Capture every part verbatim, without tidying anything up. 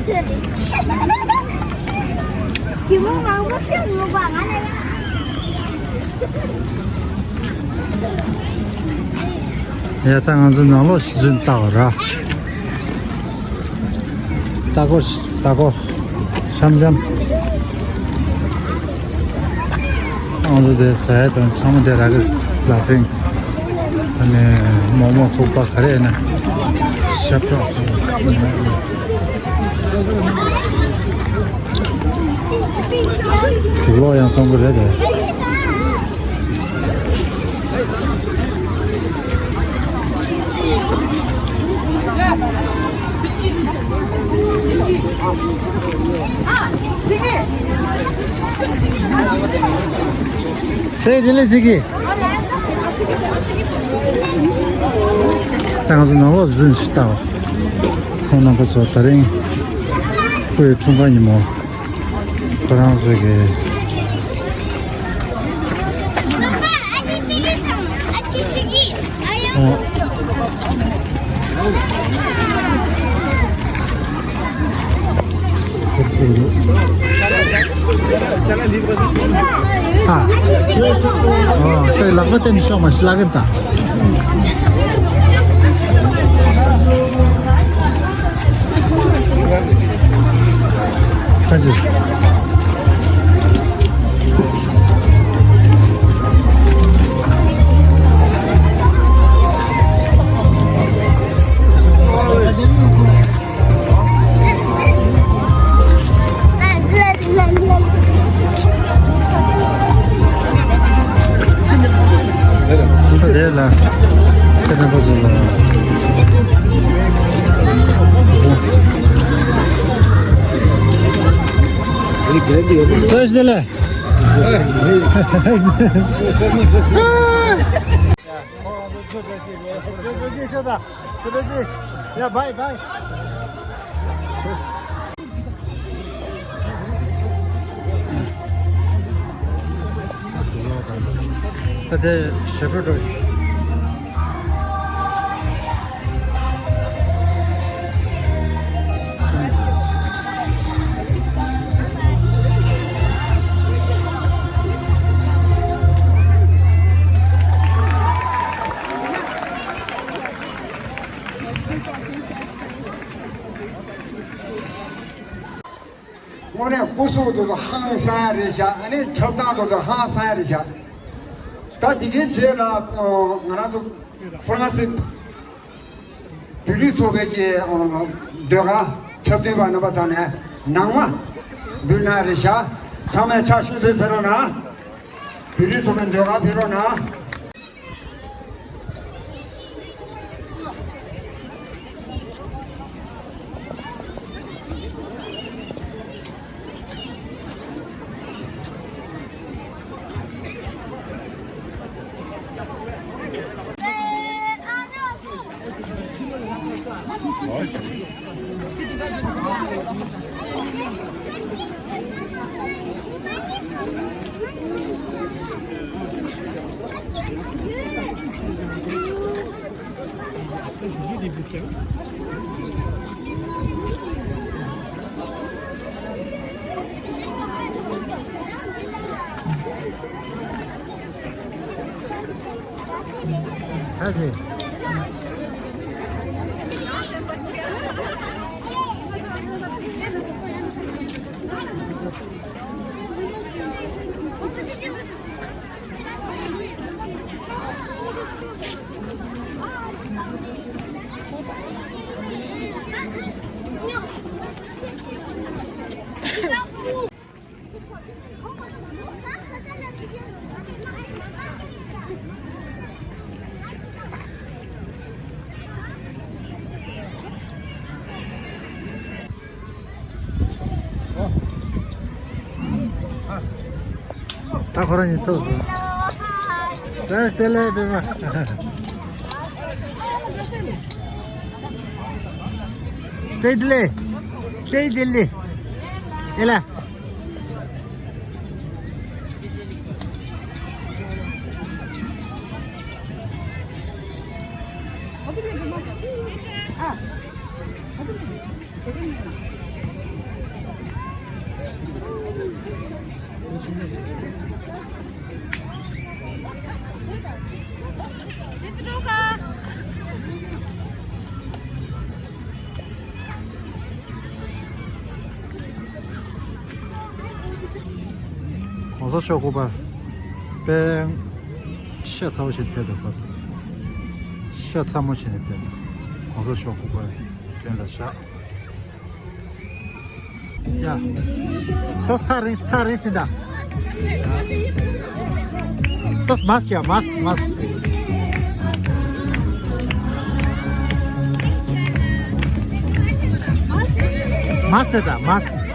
གད་མོ་མང་པོ་ཤོར་འདུག་པ། ང་ལ་ཡ། ཡ། ད་ང་ཚོ་ནང་ལོགས་ཤིག་ཚུན་ལྟ་བ་ར། ལྟ་སྐོར་ལྟ་སྐོར་འཆམ་འཆམ། ང་ཚོ་དེ་ཟ་ཡ་དང་ཚང་མ་དེ་རག་གི། ལ་ཕིང་། ཨ་ནི་མོག་མོག་ཐུག་པ། ག་རེ་ཡིན་ན་ཤ་པྲོག་དུག་ལོག་ཡང་བཙོང་གི་རེད་དེ། ཁྱེད་དེ་ལས་ཟིག་གི། ད་ང་ཚོ་ནང་ལོགས་ཚུན་ཅིག་ལྟ་བ། ཁོང་རྣམ་པ་ཚོ་དེ་རིང་ཁོའི་འཁྲུངས་སྐར་ཉིན་མོ། ཁོ་རང་ཚོ་གི། ཨོ། ཨ། ཨོ། ལག་པ་བསྟན་ནས་ཤོག་མ་ཤི་ལག་གིན་ད། ཁ་ཅིག་དེ་ལ་ཁྱེད་རྣམ་པ་ཚོ་ལ་བཀྲ་ཤིས་བདེ་ལེགས། ཡ། བྷའི་བྷའི། ད་དེ་ཞེ་པོ་འགྲོ། དངོས་གནས་སྐུ་གཟུགས་དེ་ཚོ་ཧང་སང་རེད་ཤག་ཨ་ནི་འཁྲབ་སྟངས་དེ་ཚོ་ཧང་སང་རེད་ཤག་ད་དེ་གའི་རྗེས་ལ་ང་རང་ཚོ་ཧྥ་རན་སི་བོད་རིགས་ཚོགས་པའི་གི་ཟློས་གར་འཁྲབ་སྟོན་པ་རྣམ་པ་ཚང་ནས་ནང་མ་འབུལ་གནང་རེད་ཤག་ཚང་མས་ཕྱག་ཤུགས་ཆེ་ཕེབས་རོགས་གནང་། བོད་རིགས་ཚོགས་པའི་ཟློས་གར་ཕེབས་རོགས་གནང་། ཨ་ཙི། ད་ཁོ་རང་གཉིས་ཐུག་སོང་། བཀྲ་ཤིས་བདེ་ལེགས་པད་མ། བཀྲ་ཤིས་བདེ་ལེགས། བཀྲ་ཤིས་བདེ་ལེགས། ཨེ་ལ། གོང་ས་མཆོག་སྐུ་པར་དཔེ་ཤ་ཚ་བོ་ཞིག་ཕེབས་འདུག་ཤ་ཚ་མོ་བྱས་ནས་ཕེབས་འདུག་གོང་ས་མཆོག་སྐུ་པར་མདུན་ལ་བཞག་ཡ། ཏོག་ཙམ་ཐག་རིང་ཐག་རིང་ཟིན་ད། ཏོག་ཙམ་མ་སི་ཡ་མ་སི་མ་སི། མ་སི་ད་མ་སི།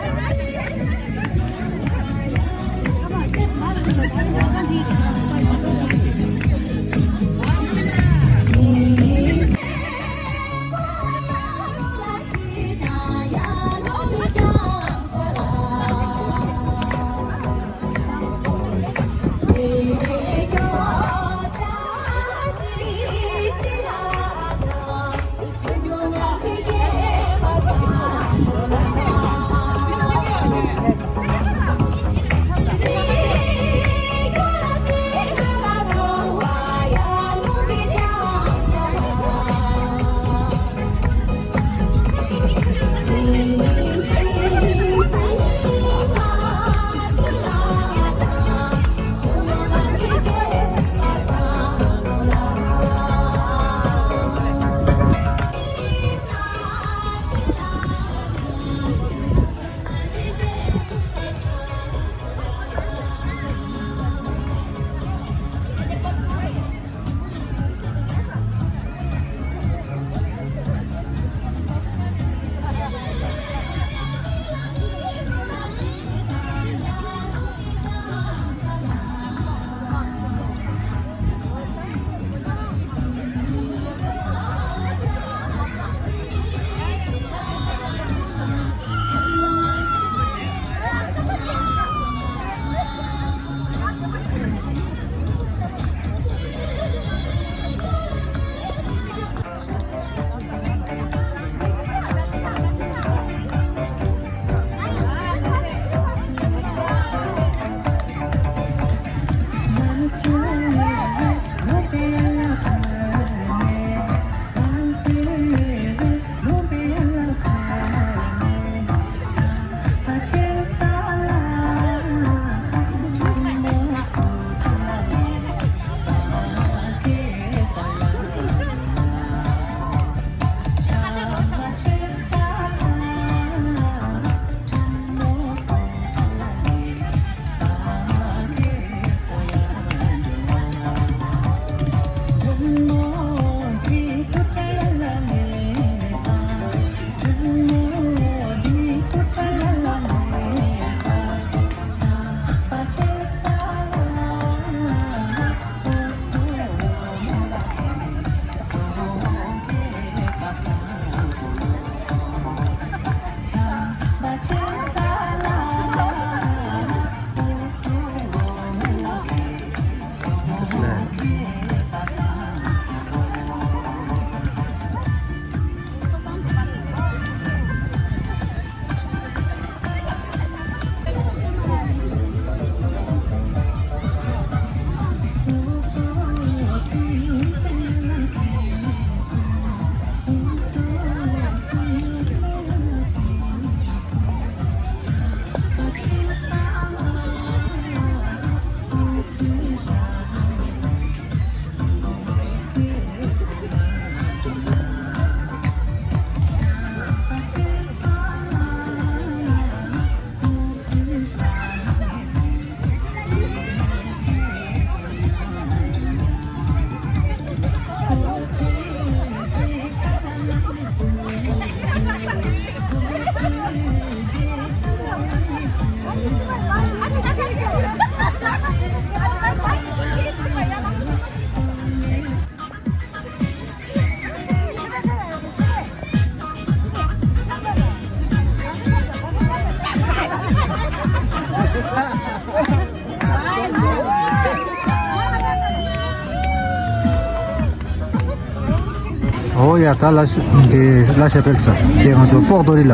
ཨོ་ཡ། ད་ལ་ཤ་དེ་ལ་ཤ་ཕེལ་ས་དེ་ང་ཚོ་པོག་རྡོ་རི་ལ་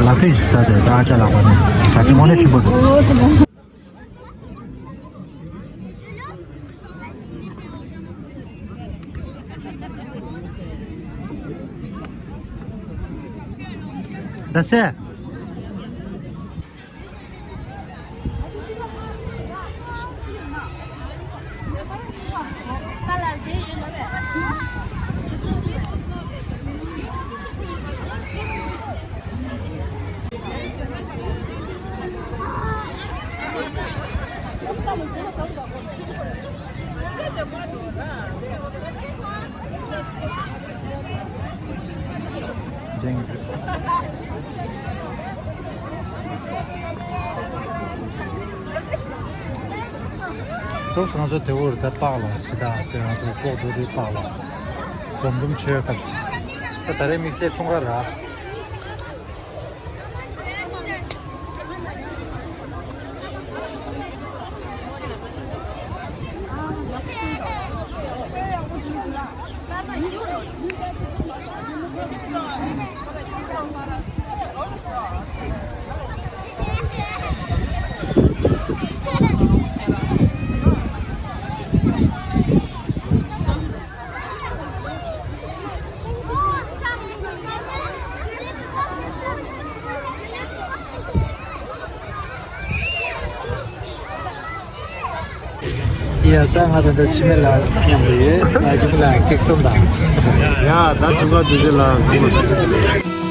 ལ་ཕིན་ཤི་ས་དེ་ད་ཨ་ཅག་ལགས་པ་ནི་ད་དེ་དངོས་གནས་ཞིམ་པོ་འདུག་ད་སེ། ཏོག་ཙམ་ང་ཚོ་དེ་འུར་ད་པགས་ལ་ཇི་ལྟར་དེ་ང་ཚོ་ལྐོག་འགྲོ་དུས་པགས་ལ་འཛོམས་འཛོམས་བྱེད་སྐབས་སུ། ད་ད་རེས་དམིགས་བསལ་འཁྲུངས་སྐར་ར། ཡ། ད་ང་ད་ལྟ་འཆི་མེད་ལགས་མཉམ་དུ་ཡོད། ང་འཆི་མེད་ལགས་གཅིག་གསུམ་དང་། ཡ། ད་དུས་ཚོད་དེ་ལ་བཟང་པོ།